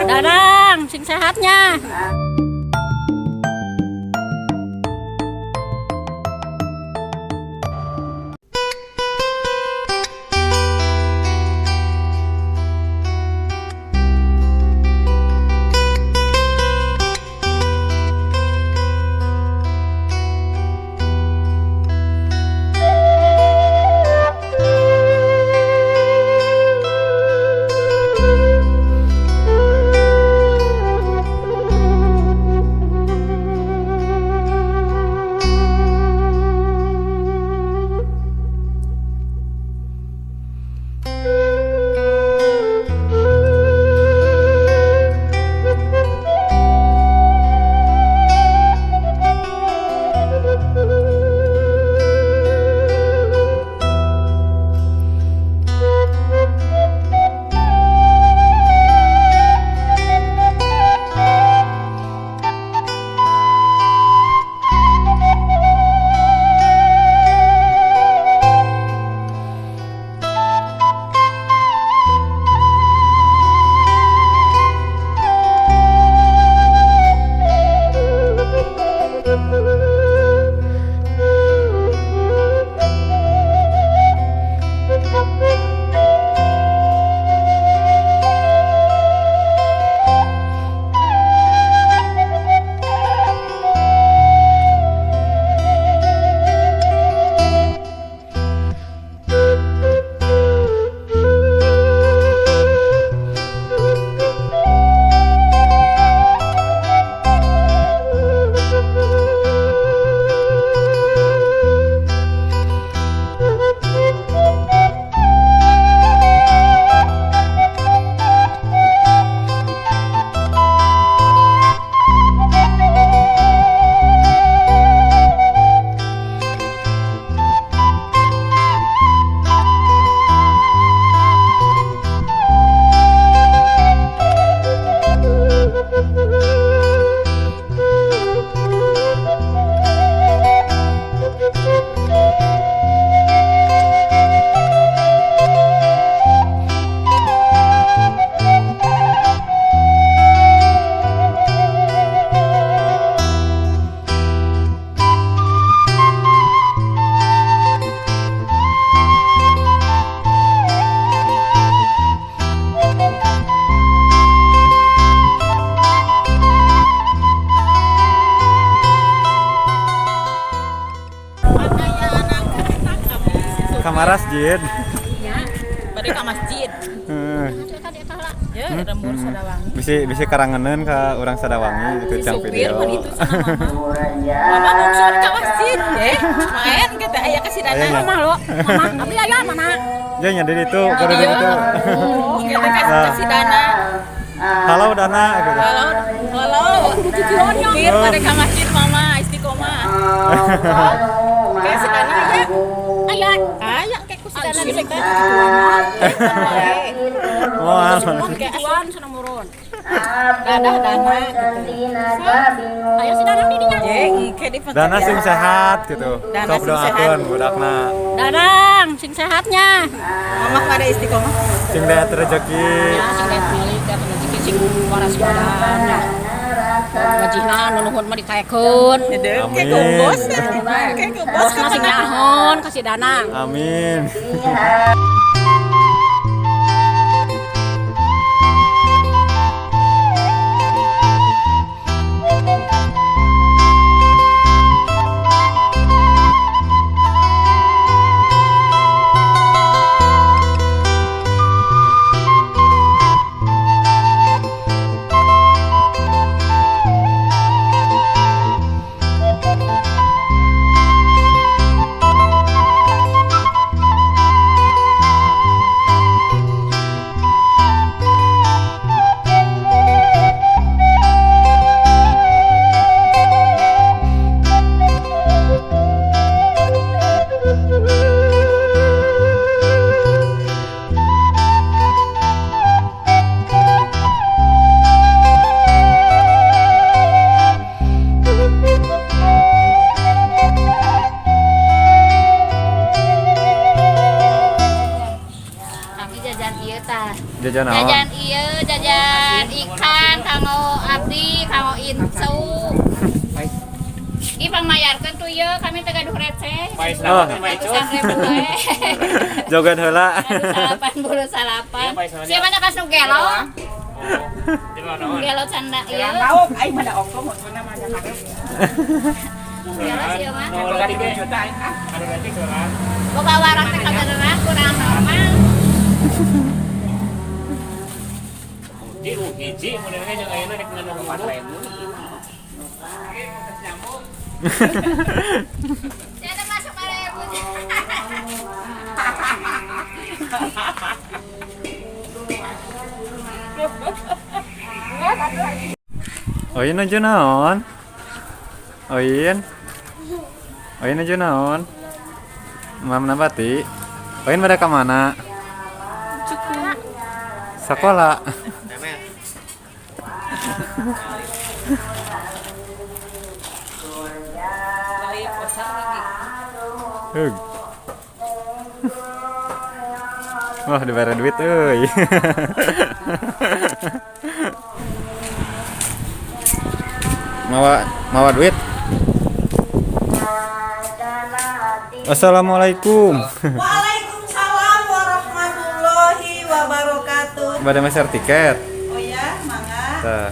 Dadang, sing sehatnya. Ka masjid. Ya. Bade ka masjid. Heeh. Ya, lembur Sadawangi. Bisi bisi karangeneun ka urang Sadawangi gitu cang Supir video. pan itu sama mama. Mama bungsun ka masjid, eh. Main kita aya ka si Dana. Aya nya. Mama lo, mama, abdi aya mana? Ya nya di ditu, kudu di ditu. Oh, kita kasih Nah. ka si Dana. Halo Dana gitu. Halo, halo. Supir bade ka masjid mama istiqomah. Kayak si Dana aya. Aya. Aya kayak ku si Dana Sini di teh. Moal. Gituan sana murun. Dadah Dana gitu. Ayo si Dadang di dinya. Ye, engke di Dana sing sehat gitu. Dana Sok sing doakeun budakna. Dadang, sing sehatnya. Mama pada istiqomah. Sing daya rezeki. Ya, sing daya milik, daya rezeki sing waras badannya. Gajihna nunuhun mah dikaekeun. Kayak Amin. ku bos, kayak ku bos Bosna sing nyahon ka si Danang. Amin. Ini jajan ieu tah. Jajan naon? Jajan ieu, jajan ikan kanggo abdi, kanggo incu. Ih pangmayarkeun tuh ieu, kami teh gaduh receh. Oh. Ratusan ribu we. Joget heula. 89. Siapa nak kasih gelo? Gelo canda ieu. Lauk aing mah da ongko mun mah ada karep. Gelo sih mah. 3 juta aing ah. Boga warang teh kabeneran kurang normal. Jangan masuk ribu. Oin nuju naon? Oin. Oin nuju naon? Mam nabati. Oin pada ka mana? Sekolah. Balik pasar lagi. Hug. Wah, dibayar duit euy. Mawa mawa duit. Assalamualaikum. Waalaikumsalam warahmatullahi wabarakatuh. Pada meser tiket. Oh ya, mangga. Tah.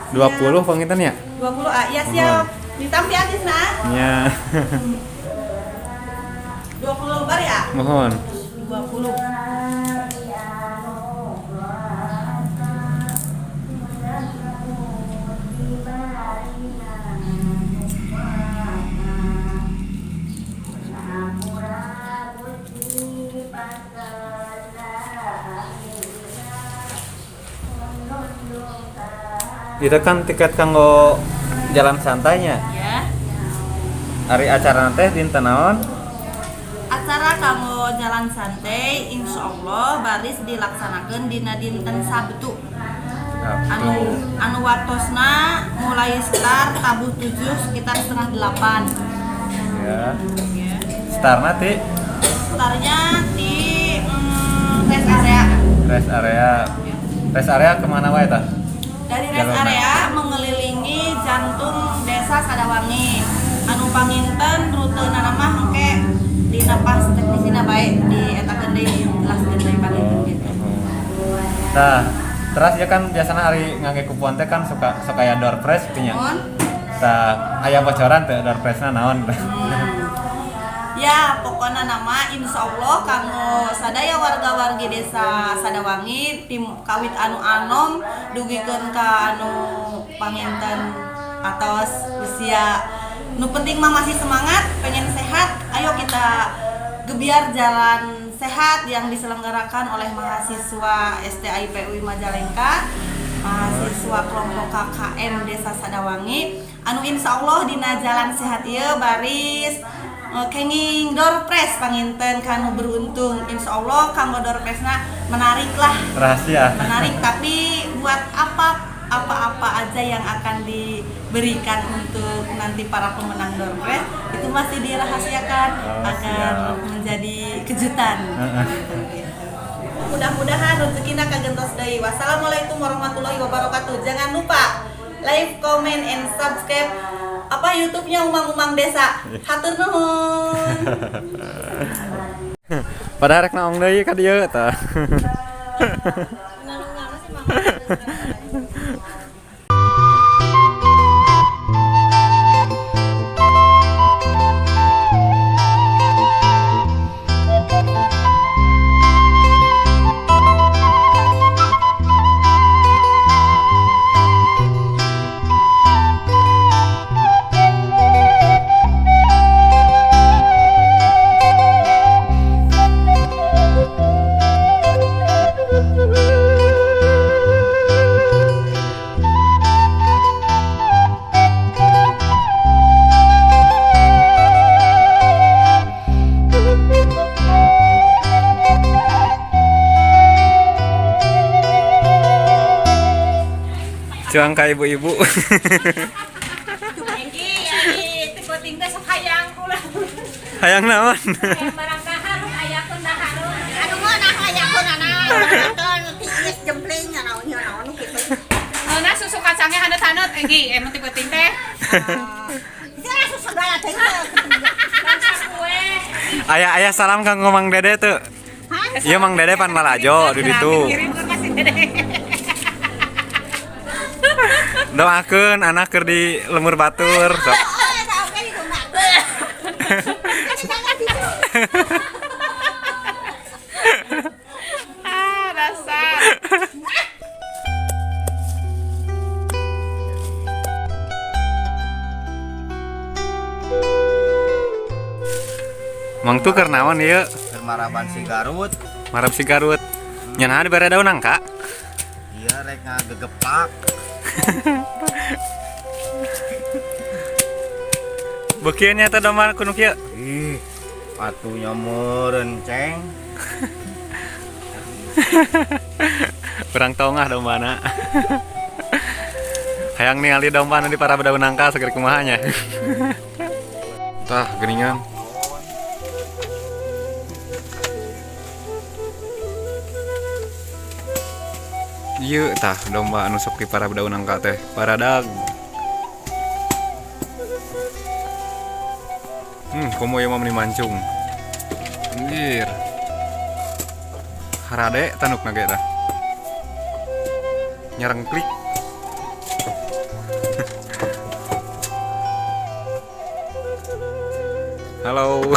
20 panginten ya? 20 ah, ya siap. Ditampi atis nah. Nya. 20 lembar ya? Mohon. 20. Itu kan tiket kanggo jalan santainya. Ya. Hari acara teh dinten naon? Acara kanggo jalan santai insya Allah baris dilaksanakan dina dinten Sabtu. Anu anu waktosna mulai start tabuh 7 sekitar setengah 8. Ya. Ya. Startna ti Startnya di rest area. Rest area. Rest area kemana wae tah? Dari rest Jalurna. area mengelilingi jantung desa Sadawangi. Anu panginten rute mah engke dina pas teknisina bae di etakeun deui jelaskeun deui panginten gitu. Tah, terus ya kan biasanya hari ngangge kupon teh kan suka suka aya door prize gitu nya. Mohon. Tah, aya bocoran teh door prize-na naon? Ya, pokoknya nama insya Allah kanggo sadaya warga-wargi desa Sadawangi tim kawit anu anom dugikeun ka anu panginten atos usia nu penting mah masih semangat, pengen sehat, ayo kita gebiar jalan sehat yang diselenggarakan oleh mahasiswa STAIP UI Majalengka, mahasiswa kelompok KKN Desa Sadawangi. Anu insya Allah dina jalan sehat ieu baris kenging door prize panginten kanu beruntung. Insya Allah kanggo door prize-na menarik lah, Rahasia. menarik, tapi buat apa apa-apa aja yang akan diberikan untuk nanti para pemenang door prize itu masih dirahasiakan. Oh, Akan siap. menjadi kejutan. Gitu. Mudah-mudahan rezekina kagentos deui. Wassalamualaikum warahmatullahi wabarakatuh. Jangan lupa like, comment, and subscribe apa YouTube-nya Umang-Umang Desa. Hatur nuhun. Padahal rek naong deui ka dieu tah. Ngalung-ngalung sih mama. Cuang ka ibu-ibu. Engki, ai teu penting teh sok hayang ulah. Hayang naon? Barang dahar, ayakeun dahareun. Anu ngeunah hayang. Ngeunah susu kacangnya haneut-haneut Egi, emang tipe ting teh. Ayah ayah salam kanggo Mang Dede tuh. Iya Mang Dede pan lalajo di ditu. Kirim ke kasih Dede. Doakeun anak keur di lemur batur. Sok. Ah, dasar. Mang tuh keur naon ieu? Keur maraban si Garut. Marab si Garut. Nyenaha dibere daun nangka? Iya rek ngagegepak. Beukeun nya teh domba kuno kieu. Ih, atunya meureun ceng. Kurang tongah dombana. Hayang ningali domba nu di para daun nangka seger kumaha nya. Tah geuningan. Ieu tah domba anu sok di para daun nangka teh, paradag. Komo ieu mah meuni mancung. Anjir. Harade tandukna ge tah. Nyareng klik. Halo.